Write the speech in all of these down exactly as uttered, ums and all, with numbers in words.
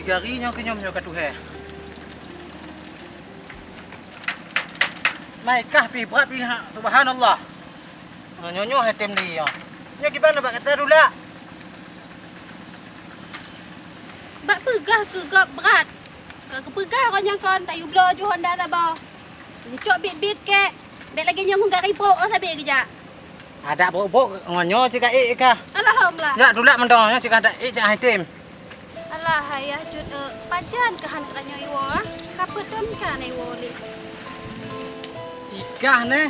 Gari nyoe keuh nyoe, nyoe ka tuhe. Mai kah pih brat pih ha, subhanallah. Nyoe, nyoe, nyoe hai tem di nyoe. Nyoe kiban bak gata dulak. Bak peugah keu gob brat. Ka geupeugah roh nyang kon, tayue bloe ju honda saboh. Neucok bit-bit kek. Bèk lagèe nyoe ngon gari brok oh sabé geujak. Adak brok-brok ngon nyoe cit ka ék kah. Alhamdulillah. Jak dulak mantong nyoe cit ka adak ék jak hai tem. Alah, ayah Cut, eh, pajan kah aneuk tanyoe iwoe, ah? Ka peuet thon ka na iwoe lé. Ikah neh,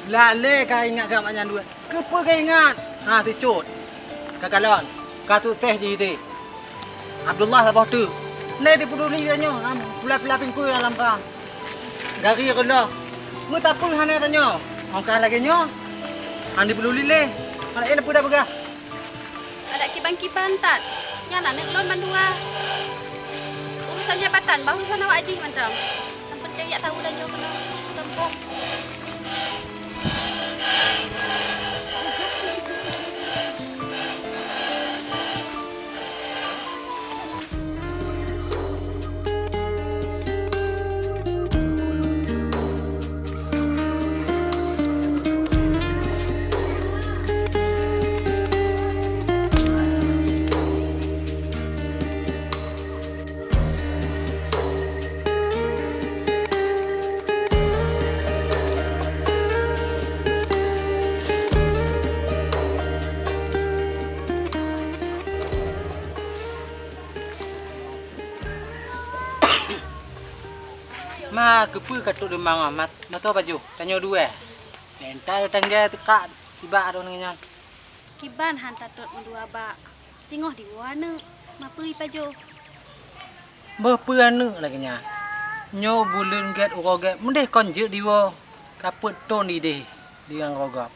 lalé ka ingat keu awak nyan dua. Keupeue ka ingat? Ha, si Cut. Ka kalon. Ka sukses jih idéh. Abdullah saboh teuk. Lé dipeuduli tanyoe, ha, pula-pula pingkui lam rang. Gari reuloh. Meutapeue hana tanyoe. Ongkah lagèe nyoe. Han dipeuduli lé. Hana ék peue dah peugah. Adak kiban-kiban that. Nyan aneuk lôn mandua. Urusan jabatan, bah urusan awak jih mantong. Nyang penting yak tahu laju keunoe gampông. Ma, keupeue ka trok deumang, ma, meutoe pajoh, tanyoe dua. Entar tanggée teuka tibak droeneuh nyan. Kiban han tatot meudua bak. Teungoh diwoe aneuk, ma peue ipajoh. Beuh peue aneuk lagée nyan. Nyoe buleuen gét uroe gét meudeh kon jeuet diwoe, ka peuet thon ideh di nanggroe gob.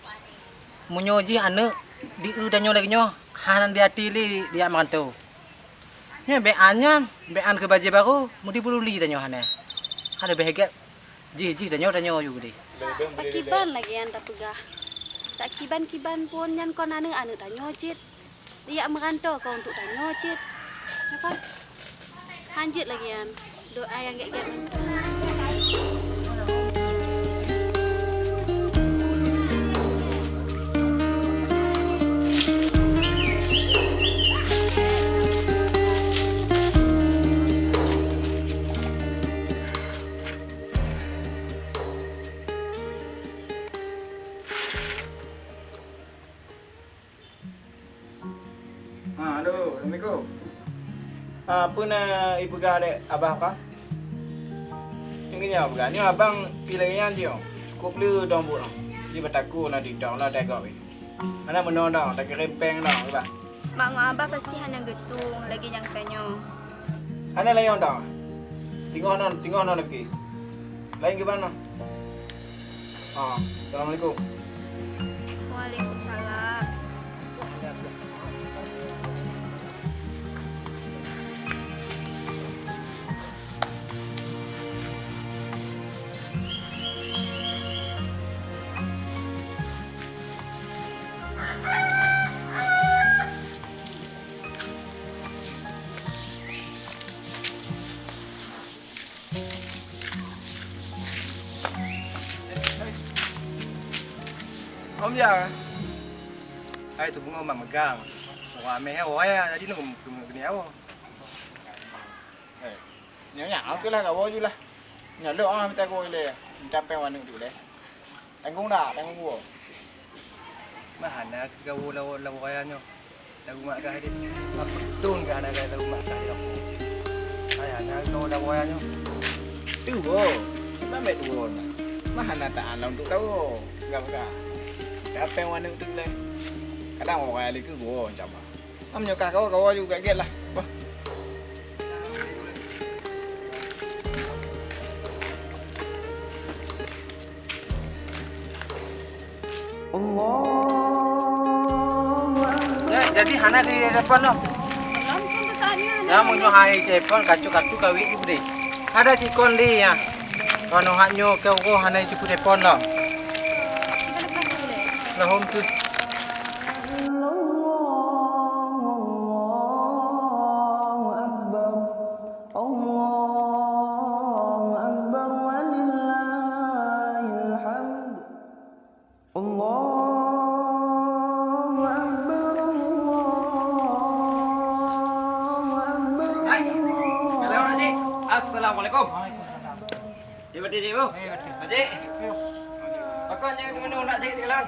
Meunyoe jih aneuk di eu tanyoe lagée nyoe, hana di até lé di jak meuranto. Nyoe bék an nyan, bék an keu bajée barô, meudi peuduli tanyoe hana. Ka leubeh gét jih, jih tanyoe, tanyoe yue deh. Pakriban lagée nyan tapeugah. Dak kiban-kiban phon nyan kon aneuk-aneuk tanyoe cit. Di jak meuranto kon untuk tanyoe cit. Nyo kon? Han jeuet lagée nyan. Doa nyang gét-gét mantong. Ha, halo, assalamualaikum. Ha, peue na ipeugah lé abah kah? Nyoe nyoe peugah, nyoe abang pi lagée nyan jih, cukôp le dong buet nyoe. Di Batako na di dong, na teuga wéh. Hana meunoe dong, takirém péng dong, abah. Mak ngon abah pasti hana geutueng lagée nyang tanyoe. Hana layong dong. Teungoh non, teungoh non lagée. Laén kiban noh. Ah, assalamualaikum. Waalaikumsalam. Om ya. Hai tu bungo mak megang. Wah meh wah ya jadi nu kena kena awak. Eh, nyonya aku lah kawo ju lah. Nyalok ah minta kawo le. Minta peng wanu tu le. Tanggung dah, tanggung gua. Mah hana keu gawo lawo lawo raya nyoe. Lagu mak kah deh. Apa betul kah hana keu lagu mak kah deh aku? Hai hana keu gawo lawo raya nyoe. Tuwo. Cuma mek tuwo nah. Mah hana taat lah untuk gawo. Enggak pegang. Siapa yang warna betul leh? Kadang orang raya lagi gua macam apa? Am nyoe ka kawa-kawa juga gét lah. Wah. Allahu Akbar. Jadi hana di telepon noh. Ya, meunyoe hai telepon, kacu-kacu kawin ibu deh. Ada cikon deh ya. Kalau hak nyoe ke uroh hana cukup telepon noh. Lahom tu. Allahu Akbar. Assalamualaikum. Waalaikumsalam. Cik Bati, Cik, Bu. Eh, Bati. Pakon nyang teungoh nak cek di dalam?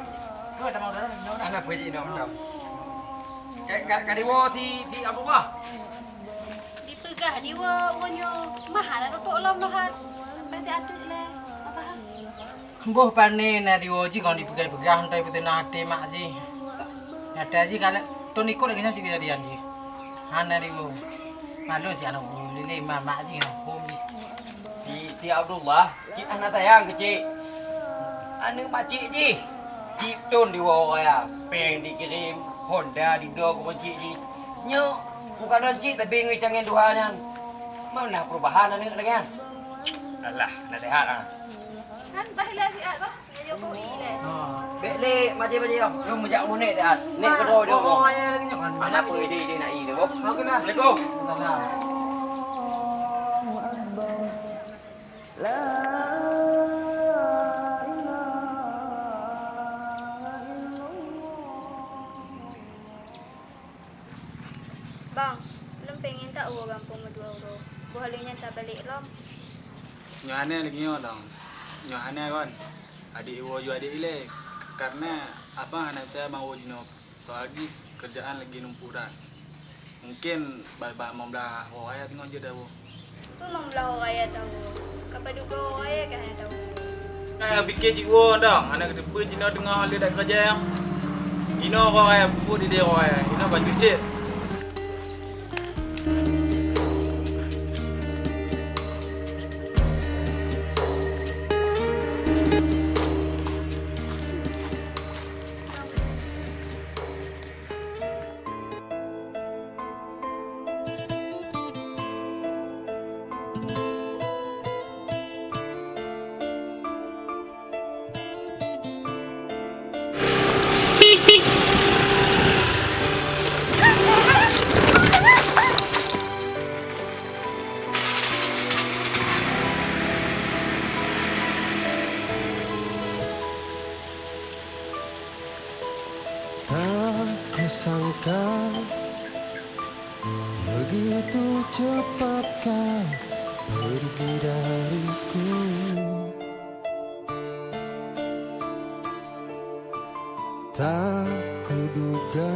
Ana peue cek inong dong? Ka, ka, ka diwoe di, di Abdullah. Dipeugah diwoe, uroe nyoe mah hana tutok lom leuhat. Sampai di ateueh lé. Apa? Boh pane na diwoe jih kon dipeugah-peugah, entah beutôi na até mak jih. Nyata jih kalau ton ikot lagèe nyan cit keujadian jih. Hana diwoe. Malu si aneuk lilé ma mak jih ngon hom jih. Di, di Abdullah, cit hana sayang keu cik. Aneuk mak cik jih. Cit ton diwoe raya, pèng dikirém, Honda didong keu cik jih. Nyoe bukan lôn cit tapi ngon tangieng tuha nyan. Mana perubahan aneuk lagèe nyan? Alah, na sehat ah. Kan bah ilèe siat bah. Bèk lé, maji-maji, lôn meujak munék dah. Nek keudroe dia. Oh, ayah lagi nyoe. Mana peue ide-ide nak i tu? Assalamualaikum. Salam. Bang, lôn pengen that woe gampông meudua uroe. Boh lheueh nyan tabalek lom. Nyoe hana lagèe nyoe, Dong. Nyoe hana kon. Adik woe ju adik ilèe. Karena abang hana peucaya bang woe jinoe. Soal jih keurjaan lagi numpuk that. Mungkin bak, bak limong blaih uroe raya teungoh jeuet woe. Peue limong blaih uroe raya tawoe? Ka padub uroe raya ka hana tawoe? Ka pike cit woe dong, hana kateupeue jinoe teungoh lé dak keureuja. Inoe uroe raya, peubuet di uroe raya, inoe baju cit. Tak kusangka begitu cepat kau pergi dariku. Tak kuduga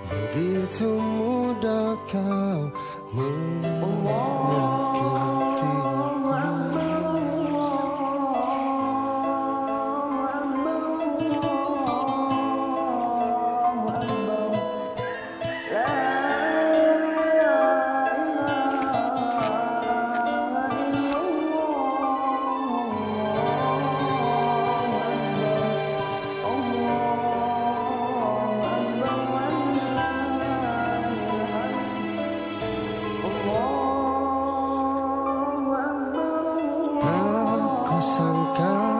begitu mudah kau menyakitiku. Aku sangka